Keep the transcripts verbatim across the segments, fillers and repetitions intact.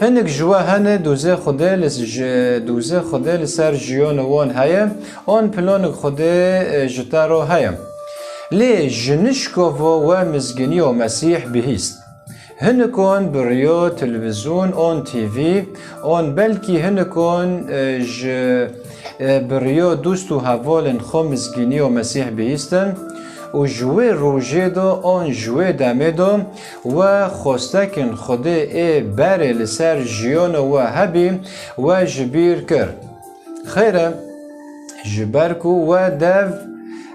Hinek ji we hene dûzê Xwedê li ji dûzê Xwedê li ser jiyona wan heye, an planik Xwedê, e, ji te re heye. Lê ji nişka ve we mizgîniya Mesîh bihîst. Hinekan bi riya televîzyon an T V, an belkî hinekan, e, ji, e, bi riya dost û hevalên xwe mizgîniya Mesîh bihîstin û ji wê rojê de an ji wê demê de we xwestekên Xwedê ê berê li ser jiyana we hebî we ji bîr kir. Xêr e, ji ber ku we dev,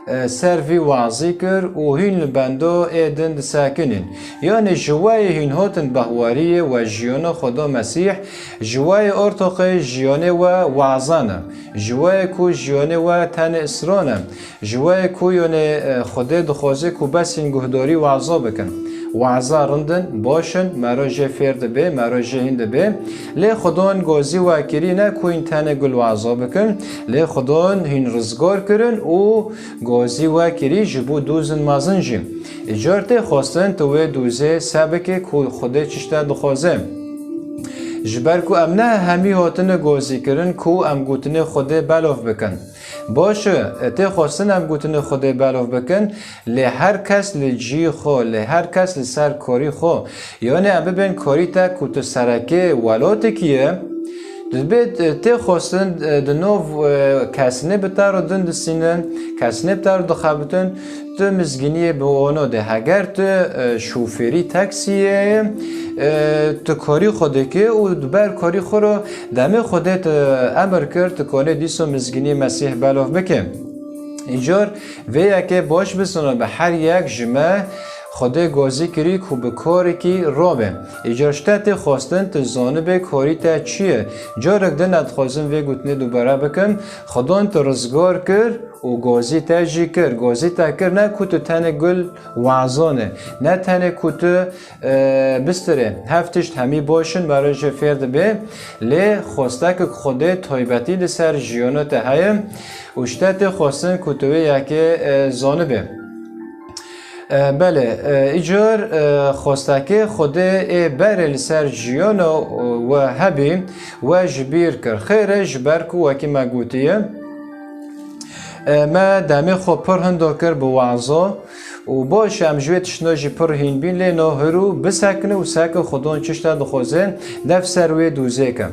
e, ser vî wazî kir û hîn li benda ê din disekinîn. Yanî ji we yê hîn hatin behwariyê we jiyana Xweda Mesîh, ji we yê ortoqê jiyanê we wazan e. Ji we yê ku jiyanê we tenê isran e. Ji we yê ku yonê, e, Xwedê dixwaze ku bes hîn guhdarî waza bikin. Waza rind in, baş in, mero jê fêr dibe, mero jê hîn dibe. Lê Xwedon gozî we kirî ne ku hîn tenê gul waza bikin. Lê Xwedon hîn rizgar kirin û gozî we kirî ji bo dûzin mezin jî. Îcar tê xwestin tu wê dûzê se bike ku Xwedê çişte dixwaze. Ji ber ku em ne hemî hatine gozî kirin ku em gotinê Xwedê belav bikin. Baş e, tê xwestin em gotinê Xwedê belav bikin, lê her kes li cî xwe, lê her kes li ser karî xwe. Yanî em bibên karî te ku tu serekê welatekî ye, dibê tê xwestin, e, di nav, e, kesnê bi te re din distînin, kesnê bi te re dixebitin, tu mizgîniyê bi ono de. Heger tu, e, şofêrî taksiyê ye, e, tu karî xwe dike û di ber karî xwe re demê Xwedê tu emir kir, tu kanê dîso mizgînî Mesîh belav bike. Îcar vê yekê baş bizano bi her yek ji me Xwedê gozî kirî ku bi karekî rabe. Îcar ji te tê xwestin tu zanibe karî te çi ye. Carek din ez dixwazim vê gotinê dubare bikim. Xwedon tu rizgar kir û gozî te jî kir. Gozî te kir ne ku tu tenê gul wazane, ne tenê ku tu, e, bistirê. Hev tişt hemî baş in, mero jê fêr dibe. Lê xwestekek Xwedê taybetî li ser jiyana te heye û ji te tê xwestin ku tu wê yekê, e, zanibe. E, belê, e, îcar, e, xwestekê Xwedê ê berê li ser jiyana, e, we hebî, we ji bîr kir. Xêr e, ji ber ku wekî me gotiye, e, me demê xwe pir hindo kir bi waza û baş em ji wê tiştine jî pir hîn bîn, lê no hiro bisekine û seke Xwedon çişte dixwaze dev ser wê dûzê ke.